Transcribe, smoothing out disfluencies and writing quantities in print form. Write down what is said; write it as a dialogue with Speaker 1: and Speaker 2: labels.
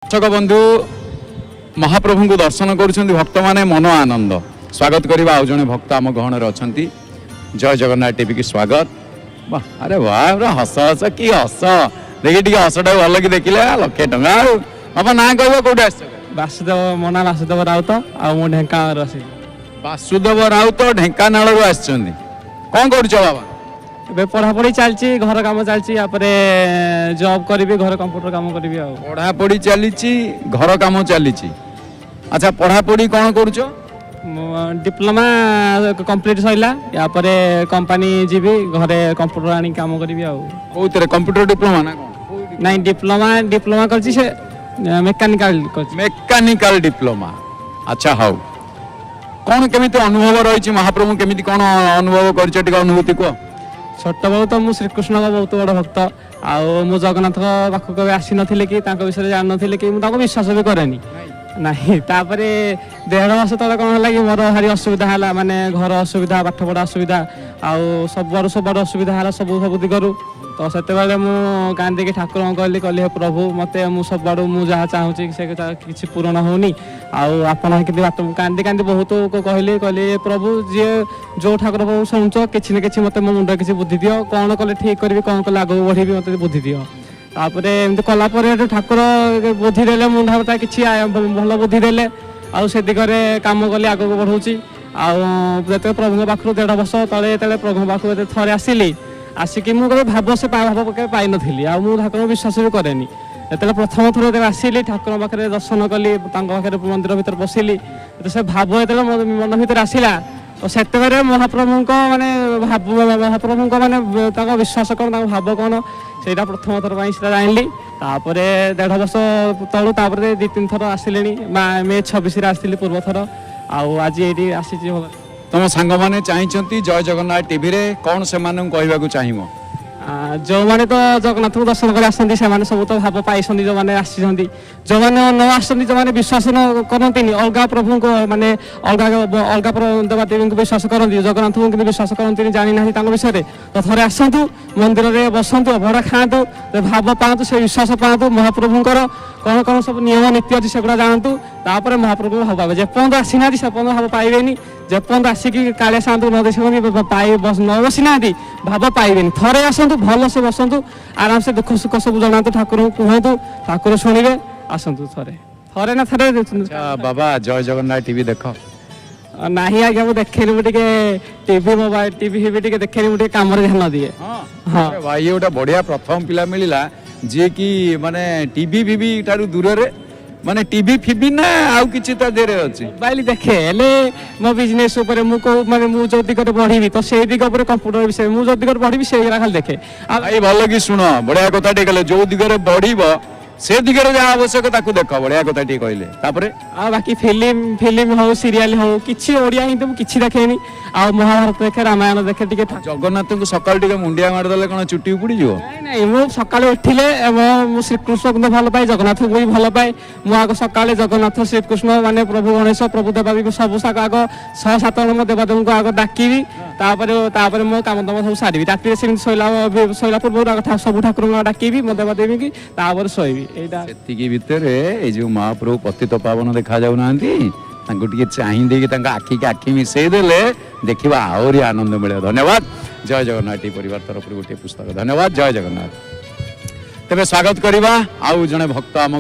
Speaker 1: ଦର୍ଶକ ବନ୍ଧୁ, ମହାପ୍ରଭୁଙ୍କୁ ଦର୍ଶନ କରୁଛନ୍ତି ଭକ୍ତମାନେ, ମନ ଆନନ୍ଦ। ସ୍ୱାଗତ କରିବା, ଆଉ ଜଣେ ଭକ୍ତ ଆମ ଗହଣରେ ଅଛନ୍ତି। ଜୟ ଜଗନ୍ନାଥ ଟିଭିକି ସ୍ୱାଗତ। ବାহ, ଆରେ ବାହ, ପୁରା ହସ ହସ, କି ହସ! ଦେଖି ଟିକେ ହସଟାକୁ ଭଲ କି ଦେଖିଲେ। ଲକ୍ଷେ ଟଙ୍କା। ଆଉ ବାପା, ନାଁ କହିବ, କୋଉଠି ଆସିଛ?
Speaker 2: ବାସୁଦେବ, ମୋ ନାଁ ବାସୁଦେବ ରାଉତ ଆଉ ମୁଁ ଢେଙ୍କାନାଳରୁ ଆସିଛି।
Speaker 1: ବାସୁଦେବ ରାଉତ ଢେଙ୍କାନାଳରୁ ଆସିଛନ୍ତି। କଣ କରୁଛ ବାବା?
Speaker 2: ଏବେ ପଢ଼ାପଢ଼ି ଚାଲିଛି, ଘର କାମ ଚାଲିଛି, ତାପରେ ଜବ୍ କରିବି, ଘର କମ୍ପ୍ୟୁଟର କାମ କରିବି ଆଉ।
Speaker 1: ପଢାପଢି ଚାଲିଛି, ଘର କାମ ଚାଲିଛି। ଆଚ୍ଛା, ପଢାପଢି କଣ କରୁଛ?
Speaker 2: ମୁଁ ଡିପ୍ଲୋମା କମ୍ପ୍ଲିଟ୍ ସରିଲା, ୟାପରେ କମ୍ପାନୀ ଯିବି, ଘରେ କମ୍ପ୍ୟୁଟର ଆଣିକି କାମ କରିବି ଆଉ।
Speaker 1: କୋଉଥିରେ, କମ୍ପ୍ୟୁଟର ଡିପ୍ଲୋମା ନା କଣ?
Speaker 2: ନାଇଁ, ଡିପ୍ଲୋମା କରିଛି, ସେ ମେକାନିକାଲ କରିଛି।
Speaker 1: ମେକାନିକାଲ ଡିପ୍ଲୋମା, ଆଚ୍ଛା। ହଉ, କଣ କେମିତି ଅନୁଭବ ରହିଛି ମହାପ୍ରଭୁ? କେମିତି କଣ ଅନୁଭବ କରିଛ, ଟିକେ ଅନୁଭୂତି କୁହ।
Speaker 2: ଛୋଟବେଳୁ ତ ମୁଁ ଶ୍ରୀକୃଷ୍ଣଙ୍କ ବହୁତ ବଡ଼ ଭକ୍ତ ଆଉ ମୁଁ ଜଗନ୍ନାଥଙ୍କ ପାଖକୁ କେବେ ଆସିନଥିଲି କି ତାଙ୍କ ବିଷୟରେ ଜାଣିନଥିଲି କି ମୁଁ ତାଙ୍କୁ ବିଶ୍ୱାସ ବି କରେନି ନାହିଁ। ତାପରେ 1.5 ମାସ ତଳେ କ'ଣ ହେଲା କି ମୋର ଭାରି ଅସୁବିଧା ହେଲା, ମାନେ ଘର ଅସୁବିଧା, ପାଠ ପଢ଼ା ଅସୁବିଧା, ଆଉ ସବୁଆଡ଼ୁ ସବୁଆଡ଼ୁ ଅସୁବିଧା ହେଲା, ସବୁ ସବୁ ଦିଗରୁ। ତ ସେତେବେଳେ ମୁଁ କାନ୍ଦିକି ଠାକୁରଙ୍କୁ କହିଲି, ହେ ପ୍ରଭୁ, ମୋତେ ମୁଁ ସବୁଆଡ଼ୁ ମୁଁ ଯାହା ଚାହୁଁଛି ସେ କିଛି ପୂରଣ ହେଉନି ଆଉ ଆପଣ କେମିତି ବାଟ। ମୁଁ କାନ୍ଦି କାନ୍ଦି ବହୁତ କହିଲି, ହେ ପ୍ରଭୁ, ଯିଏ ଯେଉଁ ଠାକୁର ପ୍ରଭୁ ଶୁଣୁଛ, କିଛି ନା କିଛି ମୋତେ ମୋ ମୁଣ୍ଡ କିଛି ବୁଦ୍ଧି ଦିଅ, କ'ଣ କଲେ ଠିକ୍ କରିବି, କ'ଣ କଲେ ଆଗକୁ ବଢ଼ିବି, ମୋତେ ବୁଦ୍ଧି ଦିଅ। ତାପରେ ଏମିତି କଲା ପରେ ହେଠୁ ଠାକୁର ବୁଦ୍ଧି ଦେଲେ, ମୁଁ ଭାବେ କିଛି ଭଲ ବୁଦ୍ଧି ଦେଲେ ଆଉ ସେ ଦିଗରେ କାମ କଲି, ଆଗକୁ ବଢ଼ଉଛି। ଆଉ ଯେତେବେଳେ ପ୍ରଭୁଙ୍କ ପାଖରୁ 1.5 ବର୍ଷ ତଳେ ଯେତେବେଳେ ପ୍ରଭୁଙ୍କ ପାଖକୁ ଯେତେବେଳେ ଥରେ ଆସିଲି, ଆସିକି ମୁଁ କେବେ ଭାବ ସେ ଭାବ କେବେ ପାଇନଥିଲି ଆଉ ମୁଁ ଠାକୁରଙ୍କୁ ବିଶ୍ୱାସ ବି କରେନି। ଯେତେବେଳେ ପ୍ରଥମ ଥର ଯେତେବେଳେ ଆସିଲି, ଠାକୁରଙ୍କ ପାଖରେ ଦର୍ଶନ କଲି, ତାଙ୍କ ପାଖରେ ମନ୍ଦିର ଭିତରେ ବସିଲି, ତ ସେ ଭାବ ଯେତେବେଳେ ମୋ ମନ ଭିତରେ ଆସିଲା, ତ ସେତେବେଳେ ମହାପ୍ରଭୁଙ୍କ ମାନେ ଭାବ, ମହାପ୍ରଭୁଙ୍କ ମାନେ ତାଙ୍କ ବିଶ୍ୱାସ କ'ଣ, ତାଙ୍କ ଭାବ କ'ଣ, ସେଇଟା ପ୍ରଥମ ଥର ପାଇଁ ସେଇଟା ଜାଣିଲି। ତାପରେ 1.5 ବର୍ଷ ତଳୁ ତାପରେ ଦୁଇ ତିନି ଥର ଆସିଲିଣି। ମେ 26ରେ ଆସିଥିଲି ପୂର୍ବ ଥର ଆଉ ଆଜି ଏଇଠି ଆସିଛି।
Speaker 1: ତମ ସାଙ୍ଗମାନେ ଚାହିଁଛନ୍ତି ଜୟ ଜଗନ୍ନାଥ ଟିଭିରେ, କଣ ସେମାନଙ୍କୁ କହିବାକୁ ଚାହିଁବ?
Speaker 2: ଯେଉଁମାନେ ତ ଜଗନ୍ନାଥଙ୍କୁ ଦର୍ଶନ କରି ଆସନ୍ତି, ସେମାନେ ସବୁ ତ ଭାବ ପାଇଛନ୍ତି ଯେଉଁମାନେ ଆସିଛନ୍ତି। ଯେଉଁମାନେ ନ ଆସନ୍ତି, ଯେଉଁମାନେ ବିଶ୍ୱାସ ନ କରନ୍ତିନି, ଅଲଗା ପ୍ରଭୁଙ୍କ ମାନେ ଅଲଗା ଅଲଗା ଦେବାଦେବୀଙ୍କୁ ବିଶ୍ୱାସ କରନ୍ତି, ଜଗନ୍ନାଥଙ୍କୁ କିନ୍ତୁ ବିଶ୍ୱାସ କରନ୍ତିନି, ଜାଣିନାହାନ୍ତି ତାଙ୍କ ବିଷୟରେ, ତ ଥରେ ଆସନ୍ତୁ, ମନ୍ଦିରରେ ବସନ୍ତୁ, ଅଭଡ଼ା ଖାଆନ୍ତୁ, ଭାବ ପାଆନ୍ତୁ, ସେ ବିଶ୍ୱାସ ପାଆନ୍ତୁ, ମହାପ୍ରଭୁଙ୍କର କ'ଣ କ'ଣ ସବୁ ନିୟମ ନୀତି ଅଛି ସେଗୁଡ଼ା ଜାଣନ୍ତୁ, ତାପରେ ମହାପ୍ରଭୁଙ୍କ ଭାବ ପାଇବେ। ଯେପର୍ଯ୍ୟନ୍ତ ଆସିନାହାନ୍ତି ସେପର୍ଯ୍ୟନ୍ତ ଭାବ ପାଇବେନି। ଯେପର୍ଯ୍ୟନ୍ତ ଆସିକି କାଳିଆ ସାଆନ୍ତଙ୍କୁ ନ ଦେଖିଛନ୍ତି, ପାଇ ନ ବସିନାହାନ୍ତି, ଭାବ ପାଇବେନି। ଥରେ ଆସନ୍ତୁ, ଭଲସେ ବସନ୍ତୁ, ଆରାମସେ ଦୁଃଖ ସୁଖ ସବୁ ଜଣାନ୍ତୁ, ଠାକୁରଙ୍କୁ କୁହନ୍ତୁ, ଠାକୁର ଶୁଣିବେ। ଆସନ୍ତୁ ଥରେ, ଥରେ ନା ଥରେ।
Speaker 1: ଆଚ୍ଛା ବାବା, ଜୟ ଜଗନ୍ନାଥ ଟିଭି ଦେଖ?
Speaker 2: ନାହିଁ ଆଜ୍ଞା, ମୁଁ ଦେଖେନି। ମୁଁ ଟିକେ ଟିଭି, ମୋବାଇଲ, ଟିଭି ଫିଭି ଟିକେ ଦେଖେନି, ମୁଁ ଟିକେ କାମରେ ଧ୍ୟାନ ଦିଏ। ହଁ।
Speaker 1: ଆରେ ଭାଇ, ଇଏ ଗୋଟେ ବଢିଆ ପ୍ରଥମ ପିଲା ମିଳିଲା ଯିଏ କି ମାନେ ଟିଭି ଫିଭି ଠାରୁ ଦୂରରେ। ମାନେ ଟିଭି ଫିଭି ନା ଆଉ କିଛି ତା ଦେହରେ ଅଛି?
Speaker 2: ମୋବାଇଲ ଦେଖେ, ହେଲେ ମୋ ବିଜନେସ୍ ଉପରେ ମୁଁ କୋଉ ମାନେ ମୁଁ ଯୋଉ ଦିଗରେ ବଢିବି, ତ ସେଇ ଦିଗ ଉପରେ, କମ୍ପ୍ୟୁଟର ବିଷୟରେ ମୁଁ ଯୋଉ ଦିଗରେ ବଢିବି, ସେଇଗୁଡ଼ା ଖାଲି ଦେଖେ ଆଉ।
Speaker 1: ଭାଇ, ଭଲ କି ଶୁଣ, ବଢିଆ କଥା ଟିକେ କହିଲେ। ଯୋଉ ଦିଗରେ ବଢିବ ସେ ଦିଗରେ ଯାହା ଆବଶ୍ୟକ ତାକୁ ଦେଖ। ବଢିଆ କଥା ଟିକେ କହିଲେ। ତାପରେ?
Speaker 2: ଆଉ ବାକି ଫିଲ୍ମ ଫିଲ୍ମ ହଉ, ସିରିଆଲ ହଉ, କିଛି ଓଡ଼ିଆ ହିନ୍ଦୀ ମୁଁ କିଛି ଦେଖେନି। ଆଉ ମହାଭାରତ ଦେଖେ, ରାମାୟଣ ଦେଖେ ଟିକେ।
Speaker 1: ଜଗନ୍ନାଥଙ୍କୁ ସକାଳୁ ଟିକେ ମୁଣ୍ଡିଆ ମାରିଦେଲେ କଣ ଚୁଟି ଉପୁଡିଯିବ?
Speaker 2: ନାଇଁ ନାଇଁ, ମୁଁ ସକାଳେ ଉଠିଲେ ମୁଁ ଶ୍ରୀକୃଷ୍ଣଙ୍କୁ ତ ଭଲ ପାଏ, ଜଗନ୍ନାଥଙ୍କୁ ବି ଭଲ ପାଏ। ମୁଁ ଆଗ ସକାଳେ ଜଗନ୍ନାଥ, ଶ୍ରୀକୃଷ୍ଣ, ମାନେ ପ୍ରଭୁ ଗଣେଶ, ପ୍ରଭୁ ଦେବାଦେବୀ ସବୁ ଶାକ ଆଗ 6-7 ଜଣ ମୋ ଦେବାଦେବୀଙ୍କୁ ଆଗ ଡାକିବି। ତାପରେ ତାପରେ ମୋ କାମ ଦାମ ସବୁ ସାରିବି। ରାତିରେ ସେମିତି ଶୋଇଲା ଶୋଇଲା ପୂର୍ବରୁ ଆଗ ସବୁ ଠାକୁରଙ୍କୁ ଡାକିବି, ମୋ ଦେବାଦେବୀକି, ତାପରେ ଶୋଇବି। ଏଇଟା।
Speaker 1: ସେତିକି ଭିତରେ ଏଇ ଯୋଉ ମହାପ୍ରଭୁ ପତିତ ପାବନ ଦେଖା ଯାଉନାହାନ୍ତି, ତାଙ୍କୁ ଟିକେ ଚାହିଁ ଦେଇକି ତାଙ୍କ ଆଖିକି ଆଖି ମିଶେଇ ଦେଲେ ଦେଖିବା ଆହୁରି ଆନନ୍ଦ ମିଳିବ। ଧନ୍ୟବାଦ। ଜୟ ଜଗନ୍ନାଥ ଟି ପରିବାର ତରଫରୁ ଗୋଟିଏ ପୁସ୍ତକ। ଧନ୍ୟବାଦ। ଜୟ ଜଗନ୍ନାଥ। ତେବେ ସ୍ୱାଗତ କରିବା ଆଉ ଜଣେ ଭକ୍ତ ଆମ